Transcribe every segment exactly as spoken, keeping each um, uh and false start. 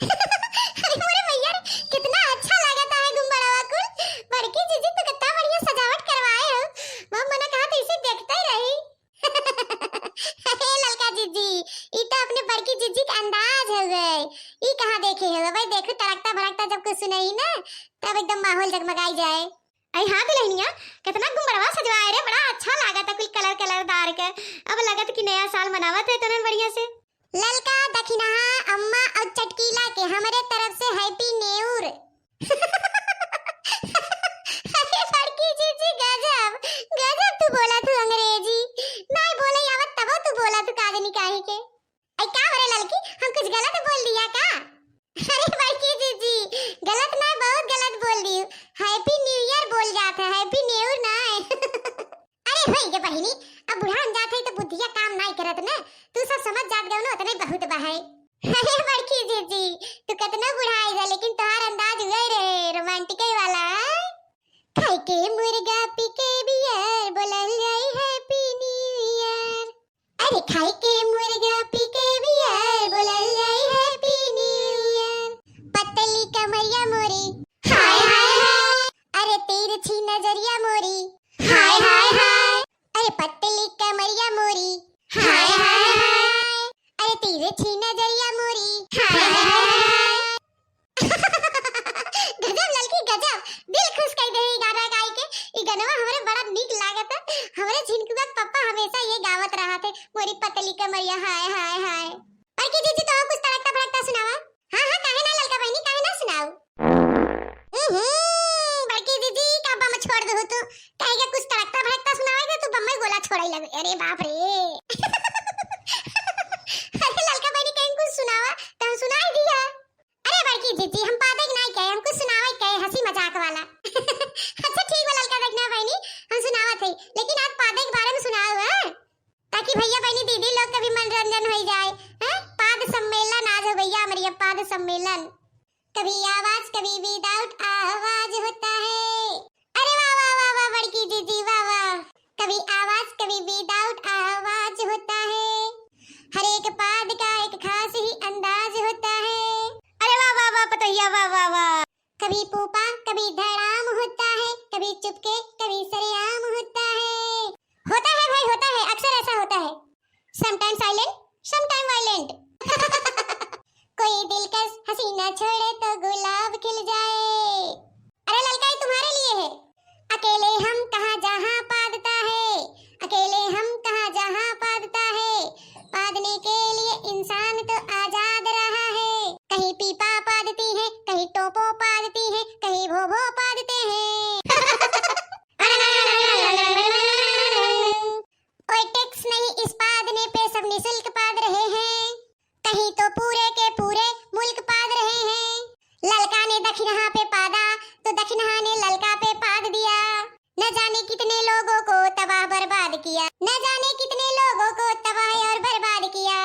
अरे मोरे मैया रे, कितना अच्छा लागत है गुम्बड़वा कुल। बड़की जीजी तो कितना बढ़िया सजावट करवाए हो। हम मना कहा तो इसे देखते ही रही। अरे ललका जीजी, ई तो अपने बड़की जीजी का अंदाज हो गए। ई कहाँ देखे हो भाई? देखो, तड़कता भड़कता जब कुछ सुनाई ना, तब एकदम माहौल जगमगाई जाए। अरे हाँ दुल्हनिया, कितना गुम्बड़वा सजवाए रे, बड़ा अच्छा लागत है कुल कलर कलरदार के। अब लगत कि नया साल मनावत है तनन बढ़िया से। ललका, दखिनहा, अम्मा और चटकीला के हमरे तरफ से Happy New Year। अरे बड़की जीजी, गजब, गजब तू बोला तू अंग्रेजी। नाई बोले आवत तबो तू बोला तू काजनी काहे के। ऐ का हो रे ललकी, हम कुछ गलत बोल दिया का? अरे बड़की जीजी, गलत ना, बहुत गलत बोल दी। Happy New Year बोल जात है, Happy New Year ना है। अरे होई गे बहिनी, अब बुढ़ान जात है तो बुद्धिया काम नाई करत ना। तू सब समझ जात गयो ना, उतने बहुत बा है। अरे बड़की जीजी, तू कितना बुढ़ाई जा, लेकिन तोहार अंदाज उहे रहे, रोमांटिक वाला है। खाई के मुर्गा पी के बियर, बोलल जाई Happy New Year। अरे खाई के मुर्गा पी के बियर, बोलल जाई Happy New Year। पतली कमरिया मोरी, हाय हाय हाय। अरे तिरछी नजरिया मोरी, हाय हाय हाय। अरे पतली कमरिया मोरी, हाय हाय हाय। अरे तिरछी नजरिया मोरी, हाय हाय हाय। गजब ललकी गजब, दिल खुश कर दे ई गाना गाई के। ई गनवा हमरे बड़ा नीक लागत है। हमरे झिनकुआ के पप्पा हमेशा ये गावत रहत है, मोरी पतली कमरिया हाय हाय हाय। बड़की जीजी तो कुछ तड़कता भड़कता सुनावा। हाँ हाँ, काहे ना ललका बहिनी, काहे ना सुनाऊ। हम्म, बड़की जीजी का बम छोड़ दू तू, कहेगा कुछ तड़कता भड़कता सुनावेगा तू बम्मई गोला छोड़ाई लगे। अरे बाप रे। अरे ललका बहिनी कहीं कुछ सुनावा तो हम सुनाई दिया। अरे बड़की जीजी, हम पादे के नाई कहे, हम कुछ सुनावे कहे, हंसी मजाक वाला। अच्छा ठीक बा ललका दखिनहा बहिनी, हम सुनावत है, लेकिन आज पादे के बारे में सुनाओ, हैं? ताकि भैया बहिनी दीदी लोग का भी मनोरंजन हो जाए, हैं? पाद सम्मेलन आज हो भैया, हमारी अब पाद सम्मेलन। कभी आवाज, कभी without आवाज होता है। अरे वाह, वाह, वाह, वाह, बड़की जीजी, वाह, वाह। कभी आवाज, कभी without आवाज होता है। हर एक पाद का एक खास ही अंदाज होता है। अरे वाह, वाह, वाह, पतोहिया, वाह, वाह, वाह। कभी पूपा, कभी धड़ाम होता है, कभी चुपके, कभी सरेआम होता है। होता है भाई, होता है, अक्सर ऐसा होता है। Sometime silent, sometime violent। कोई दिलकश हसीना छेड़े तो गुलाब खिल जाए। अरे ललका, ये तुम्हारे लिए है। अकेले हम कहाँ जहाँ पादता है, अकेले हम कहाँ जहाँ पादता है। पादने के लिए इंसान तो आजाद रहा है। कहीं पीपा पादती है, कहीं टोपो पादती है, कहीं भोभो पादते हैं। कोई टैक्स नहीं इस पादने पे, सब निशुल्क पाद रहे हैं। कहीं तो पूरे के पूरे मुल्क पाद रहे हैं। ललका ने दखिनहा पे पादा, तो दखिनहा ने ललका पे पाद दिया। न जाने कितने लोगों को तबाह बर्बाद किया, न जाने कितने लोगों को तबाह और बर्बाद किया।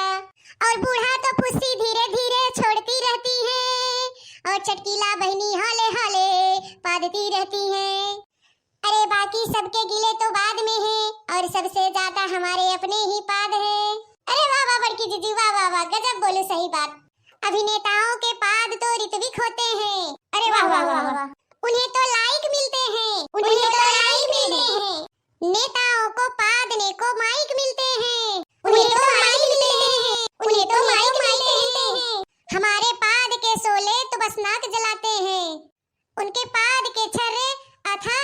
और बूढ़ा तो फुस्सी धीरे धीरे छोड़ती रहती है, और चटकीला बहिनी हौले हौले पादती रहती है। अरे बाकी सबके गिले तो बाद में हैं, और सबसे ज्यादा हमारे अपने ही पाद हैं। अरे वाह वाह बड़की जीजी, वाह वाह वाह, गजब बोले सही बात। अभिनेताओं के पाद तो ऋत्विक होते हैं। अरे वाह वाह वाह वाह। उन्हें तो लाइक मिलते हैं, उन्हें तो लाइक मिलते हैं। नेताओं को पादने को माइक मिलते हैं, उन्हें तो माइक मिलते हैं, उन्हें तो माइक मिलते हैं। हमारे पाद के शोले तो बस नाक जलाते हैं। उनके पाद के छर्रे अथाह